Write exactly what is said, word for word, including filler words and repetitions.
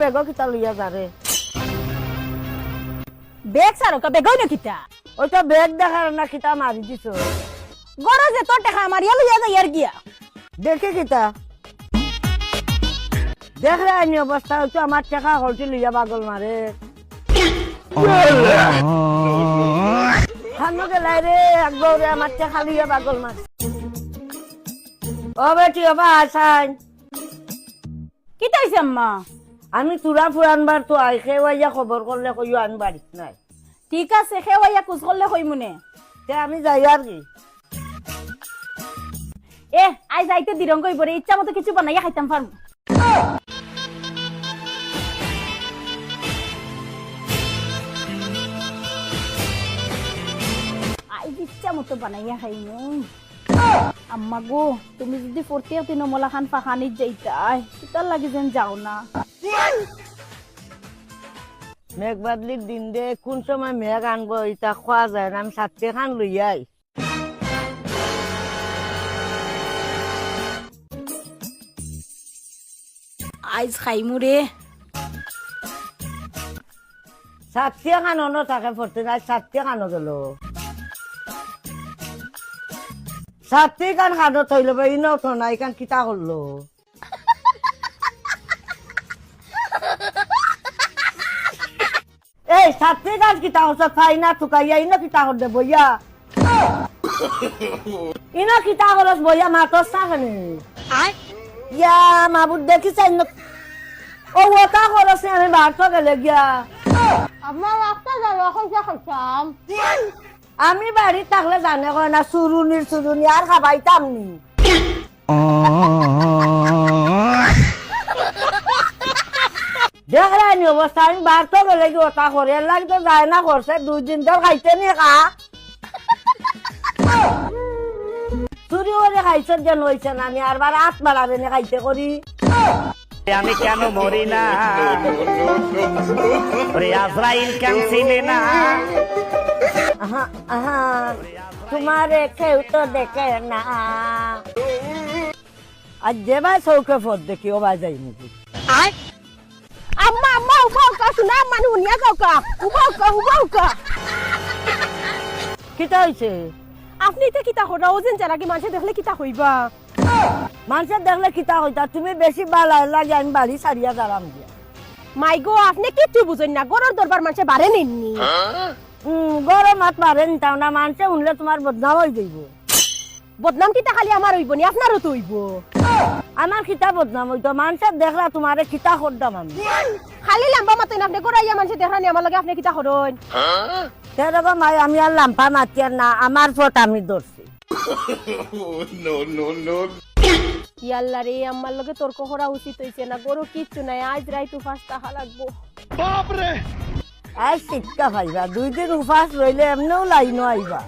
বেগো কিতা লইয়া যারে? বেগ সারকা, বেগই না কিতা? ওই তো বেগ দেখার না কিতা মারি দিছো। গরো যে তোর টেকা মারিয়া লইয়া যাইয়ার গিয়া। দেখি কিতা? দেখরায়নি অবস্থা, ওই তো আমার টেকা হলটি লইয়া বাগল মারে। খানো গেলাই রে, এক গৌরে আমার টেকা লইয়া বাগল মারে। ও বেটি, ও বা আসাইন। কিতা অইছে আম্মা? আমি তুরা ফুরান বার তো আই, কেউ আইয়া খবর করলে কইও আমি বাড়িত নাই। ঠিক আছে, কেউ আইয়া কুজ করলে কইমুনে। তে আমি যাইয়ার গি। এ, আই যাইতে দিরং কইব রে, ইচ্ছা মতো কিছু বানাইয়া খাইতাম পারমু। আই ইচ্ছা মতো বানাইয়া খাইমু। আম্মা গো, তুমি যদি প্রত্যেক দিন অমলাখান ফাঁকানিত যাইতায়, কিতার লাগি যেন যাও না। মেঘ বাদলির দিন দে, কোন সময় মেঘ আনবো, ইতা কওয়া যায় না। আমি ছাত্তি খান লইয়াই। আইজ খাইমু রে। ছাত্তি খান অনো থাকে পড়তে না, আইজ ছাত্তি খানো গেল। ছাত্তি খান খানো থইল বা, ইনো তো নাই, খান কিতা করলো? এই ছাত্তি খান কিতা করছ? খাই না তুকাইয়া, ইনো কিতা কর দে বইয়া? ইনো কিতা করছ বইয়া, মাতস না কেনে? ইয়া, মাবুদ দেখি চাই না। ও, ওটা করছ না, আমি বাড়তো গেলে গিয়া। আপনার রাস্তা যাই, এখন কি খাইতাম? আমি বাড়িত থাকলে জানে কয় না, চুরুনির চুরুনি আর খাবাইতাম নি। দেখরায়নি অবস্থা, আমি বাড়তো গেলে কি ওটা করে, এর লাগি তো যায় না করছে, দুই দিন ধর খাইতে নি খা। চুরি করে খাইছে যেন হইছে না, আমি আর বার আত বাড়াবে নি খাইতে করি। আমি কেন মরি না? ওরে আজরাইল কেন চিনে না? আহা, আহা, তোমারে কেউ তো দেখে না। আর যে ভাই চৌকে ফট দেখি, ও ভাই যাই নাকি? আম্মা, আম্মা, উবা উকা, শুনা, আম্মা, নুনিয়া যাও কা, উবা উকা, উবা উকা। কিতা হইছে? আপনি ইতা কিতা কররা? ও যেন যারা কি মানষে দেখলে কিতা কইবা? মানষে দেখলে কিতা কইতা? তুমি বেশি বালা লাগে আমি বাড়ি ছাড়িয়া দাঁড়াম গিয়া। মাই গো, আপনি কিচ্ছু বুঝইন না, গরর দরবার মানষে বারে নেননি। হুম, গরর মাত বারে নিতাম না, মানষে শুনলে তোমার বদনাম হয়ে যাইব। বদনাম কিতা খালি আমার হইব নি, আপনারও তো হইব। আমার কিতা বদনাম হইতো? মানষে দেখলা তোমারে কিতা করতাম আমি। খালি লাম্বা মাতইন আপনি, গরর আইয়া মানষে দেখরা নি আমার লগে আপনি কিতা করইন? তে রে গো মাই, আমি আর লাম্বা মাতিয়ার না, আমার ফট আমি ধরছি। No, no, no। ইয়াল্লা রে, আমার লগে তর্ক করা উচিত হইছে না। গরো কিচ্ছু নাই, আজ রাইত উপাস থাকা লাগবো। বাপ রে! আজ শিক্ষা পাইবা, দুই দিন উপাস রইলে এমনেও লাইনও আইবা।